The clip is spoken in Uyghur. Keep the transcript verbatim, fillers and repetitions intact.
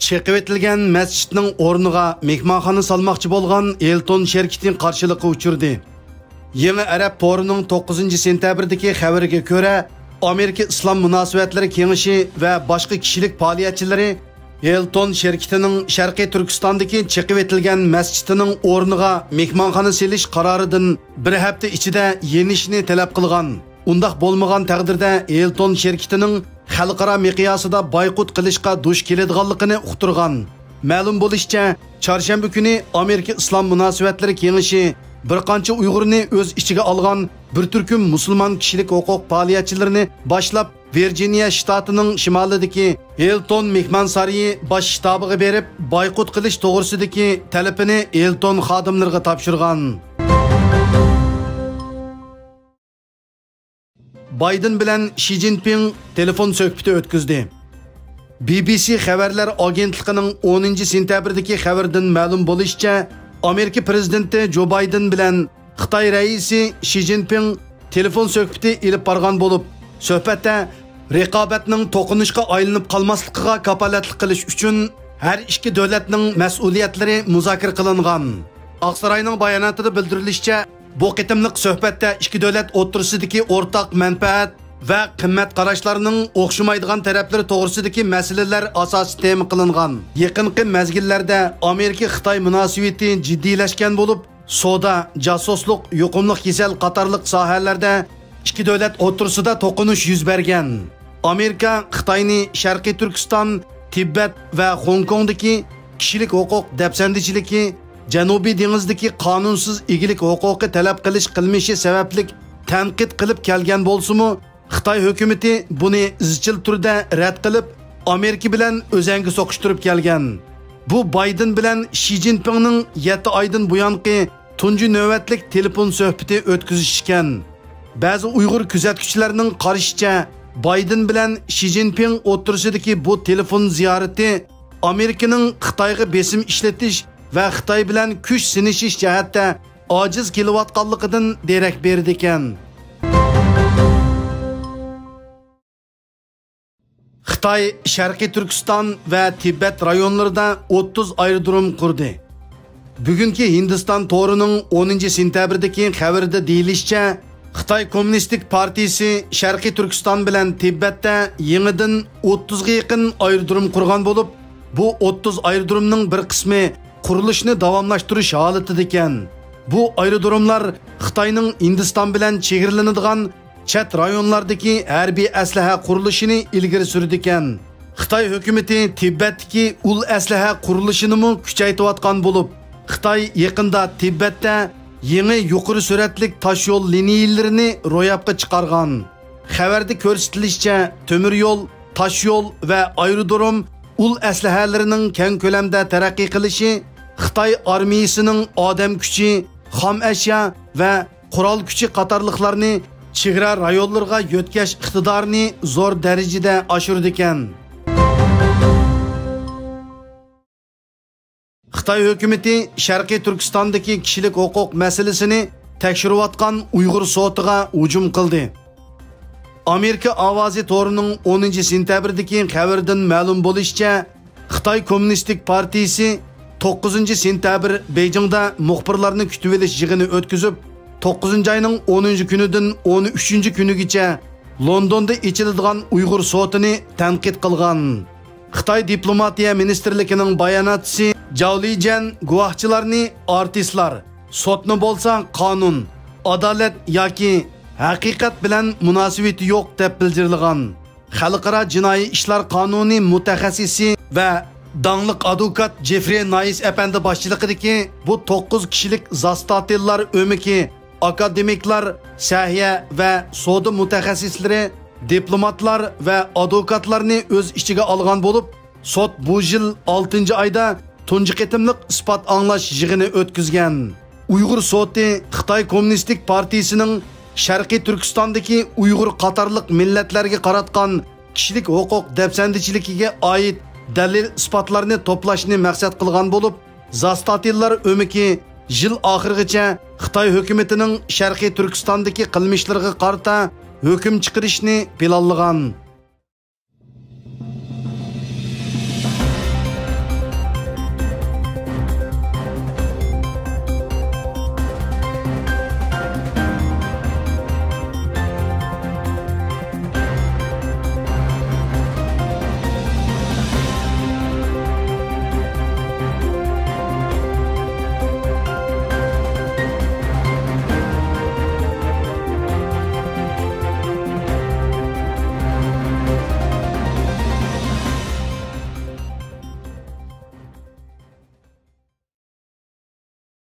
چېقىۋېتىلگەن مەسچىتنىڭ ئورنىغا مېھمانخانا سالماقچى بولغان ھىلتون شىركىتى قارشىلىققا ئۇچرىدى. يېڭى ئەرەب تورىنىڭ توققۇزىنچى سېنتەبىردىكى خەۋىرىگە كۆرە، ئامېرىكا ئىسلام مۇناسىۋەتلىرى كېڭىشى ۋە باشقا كىشىلىك پائالىيەتچىلىرى ھىلتون شىركىتىنىڭ شەرقىي تۈركىستاندىكى چېقىۋېتىلگەن مەسچىتىنىڭ ئورنىغا مېھمانخانا سېلىش قارارىدىن بىر ھەپتە ئىچىدە يېنىشنى تەلەپ قىلغان. ئۇنداق بولمىغان تەقدىردە، ھىلتون شىركىتىنىڭ خەلقئارا مىقياسىدا بايقۇت قىلىشقا دۇچ كېلىدىغانلىقىنى ئۇقتۇرغان. مەلۇم بولۇشىچە، چارشەنبە كۈنى ئامېرىكا ئىسلام مۇناسىۋەتلىرى كېڭىشى بىر قانچە ئۇيغۇرنى ئۆز ئىچىگە ئالغان بىر تۈركۈم مۇسۇلمان كىشىلىك ھوقۇق پائالىيەتچىلىرىنى باشلاپ، ۋىرجىنىيە شتاتىنىڭ شىمالىدىكى ھىلتون مېھمانسارىيى باش شتابىغا بېرىپ، بايقۇت قىلىش توغرىسىدىكى تەلىپىنى ھىلتون خادىملىرىغا تاپشۇرغان. بايدېن بىلەن شى جىنپىڭ تېلېفون سۆھبىتى ئۆتكۈزدى. بى بى سى خەۋەرلەر ئاگېنتلىقىنىڭ ئونىنچى سېنتەبىردىكى خەۋىرىدىن مەلۇم بولۇشىچە، ئامېرىكا پىرېزىدېنتى جو بايدېن بىلەن خىتاي رەئىسى شى جىنپىڭ تېلېفون سۆھبىتى ئېلىپ بارغان بولۇپ، سۆھبەتتە رىقابەتنىڭ توقۇنۇشقا ئايلىنىپ قالماسلىقىغا كاپالەتلىك قىلىش ئۈچۈن ھەر ئىككى دۆلەتنىڭ مەسئۇلىيەتلىرى مۇزاكىرە قىلىنغان. ئاقساراينىڭ باياناتىدا بىلدۈرۈلۈشىچە، بۇ قېتىملىق سۆھبەتتە ئىككى دۆلەت ئوتتۇرىسىدىكى ئورتاق مەنپەئەت ۋە قىممەت قاراشلارنىڭ ئوخشىمايدىغان تەرەپلىرى توغرىسىدىكى مەسىلىلەر ئاساسىي تېما قىلىنغان. يېقىنقى مەزگىللەردە ئامېرىكا-خىتاي مۇناسىۋىتى جىددىيلەشكەن بولۇپ، سودا، جاسۇسلۇق، يۇقۇملۇق كېسەل قاتارلىق ساھەلەردە ئىككى دۆلەت ئوتتۇرىسىدا توقۇنۇش يۈز بەرگەن. ئامېرىكا خىتاينى شەرقىي تۈركىستان، تىبەت ۋە خوڭكوڭدىكى كىشىلىك ھوقۇق دەپسەندىچىلىكى، جەنۇبىي دېڭىزدىكى قانۇنسىز ئىگىلىك ھوقۇقى تەلەپ قىلىش قىلمىشى سەۋەبلىك تەنقىد قىلىپ كەلگەن بولسىمۇ، خىتاي ھۆكۈمىتى بۇنى ئىزچىل تۈردە رەت قىلىپ، ئامېرىكا بىلەن ئۆزەڭگە سوقۇشتۇرۇپ كەلگەن. بۇ بايدېن بىلەن شى جىنپىڭنىڭ يەتتە ئايدىن بۇيانقى تۇنجى نۆۋەتلىك تېلېفون سۆھبىتى ئۆتكۈزۈشى ئىكەن. بەزى ئۇيغۇر كۆزەتكۈچىلەرنىڭ قارىشىچە، بايدېن بىلەن شى جىنپىڭ ئوتتۇرىسىدىكى بۇ تېلېفون زىيارىتى ئامېرىكىنىڭ خىتايغا بېسىم ئىشلىتىش ۋە خىتاي بىلەن كۈچ سىنىشىش جەھەتتە ئاجىز كېلىۋاتقانلىقىدىن دېرەك بېرىدىكەن. خىتاي شەرقىي تۈركىستان ۋە تىبەت رايونلىرىدا ئوتتۇز ئايرودروم قۇردى. بۈگۈنكى ھىندىستان تورىنىڭ ئونىنچى سېنتەبىردىكى خەۋىرىدە دېيىلىشىچە، خىتاي كوممۇنىستىك پارتىيىسى شەرقىي تۈركىستان بىلەن تىبەتتە يېڭىدىن ئوتتۇزغا يېقىن ئايرودروم قۇرغان بولۇپ، بۇ ئوتتۇز ئايرودرومنىڭ بىر قىسمى قۇرۇلۇشنى داۋاملاشتۇرۇش ھالىتىدىكەن. بۇ ئايرودروملار خىتاينىڭ ھىندىستان بىلەن چېگرىلىنىدىغان چەت رايونلاردىكى ھەربىي ئەسلىھە قۇرۇلۇشىنى ئىلگىرى سۈرىدىكەن. خىتاي ھۆكۈمىتى تىبەتتىكى ئۇل ئەسلىھە قۇرۇلۇشىنىمۇ كۈچەيتىۋاتقان بولۇپ، خىتاي يېقىندا تىبەتتە يېڭى يۇقىرى سۈرئەتلىك تاشيول لىنىيىلىرىنى روياپقا چىقارغان. خەۋەردە كۆرسىتىلىشىچە، تۆمۈر يول، تاشيول ۋە ئايرودروم ئۇل ئەسلىھەلىرىنىڭ كەڭ كۆلەمدە تەرەققىي قىلىشى خىتاي ئارمىيىسىنىڭ ئادەم كۈچى، خام ئەشيا ۋە قورال كۈچى قاتارلىقلارنى چېگرا رايونلىرىغا يۆتكەش ئىقتىدارىنى زور دەرىجىدە ئاشۇرىدىكەن. خىتاي ھۆكۈمىتى شەرقىي تۈركىستاندىكى كىشىلىك ھوقۇق مەسىلىسىنى تەكشۈرۈۋاتقان ئۇيغۇر سوتىغا ھۇجۇم قىلدى. ئامېرىكا ئاۋازى تورىنىڭ ئونىنچى سېنتەبىردىكى خەۋىرىدىن مەلۇم بولۇشىچە، خىتاي كوممۇنىستىك پارتىيىسى توققۇزىنچى سېنتەبىر بېيجىڭدا مۇخبىرلارنى كۈتۈۋېلىش يىغىنى ئۆتكۈزۈپ، توققۇزىنچى ئاينىڭ ئونىنچى كۈنىدىن ئون ئۈچىنچى كۈنىگىچە لوندوندا ئېچىلىدىغان ئۇيغۇر سوتىنى تەنقىد قىلغان. خىتاي دىپلوماتىيە مىنىستىرلىكىنىڭ باياناتچىسى جاۋ لىجيەن گۇۋاھچىلارنى ئارتىسلار، سوتنى بولسا قانۇن، ئادالەت ياكى ھەقىقەت بىلەن مۇناسىۋىتى يوق دەپ بىلجىرلىغان. خەلقئارا جىنايى ئىشلار قانۇنى مۇتەخەسسىسى ۋە داڭلىق ئادۋوكات جېفرى نايس ئەپەندى باشچىلىقىدىكى بۇ توققۇز كىشىلىك زاستاتىللار ئۆمىكى ئاكادېمىكلار، سەھىيە ۋە سودا مۇتەخەسسىسلىرى، دىپلوماتلار ۋە ئادۋوكاتلارنى ئۆز ئىچىگە ئالغان بولۇپ، سوت بۇ يىل ئالتىنچى ئايدا تۇنجى قېتىملىق ئىسپات ئاڭلاش يىغىنى ئۆتكۈزگەن. ئۇيغۇر سوتى خىتاي كوممۇنىستىك پارتىيىسىنىڭ شەرقىي تۈركىستاندىكى ئۇيغۇر قاتارلىق مىللەتلەرگە قاراتقان كىشىلىك ھوقۇق دەپسەندىچىلىكىگە ئائىت دەلىل-ئىسپاتلارنى توپلاشنى مەقسەت قىلغان بولۇپ، زاستاتىللار ئۆمىكى يىل ئاخىرىغىچە خىتاي ھۆكۈمىتىنىڭ شەرقىي تۈركىستاندىكى قىلمىشلىرىغا قارىتا ھۆكۈم چىقىرىشنى پىلانلىغان.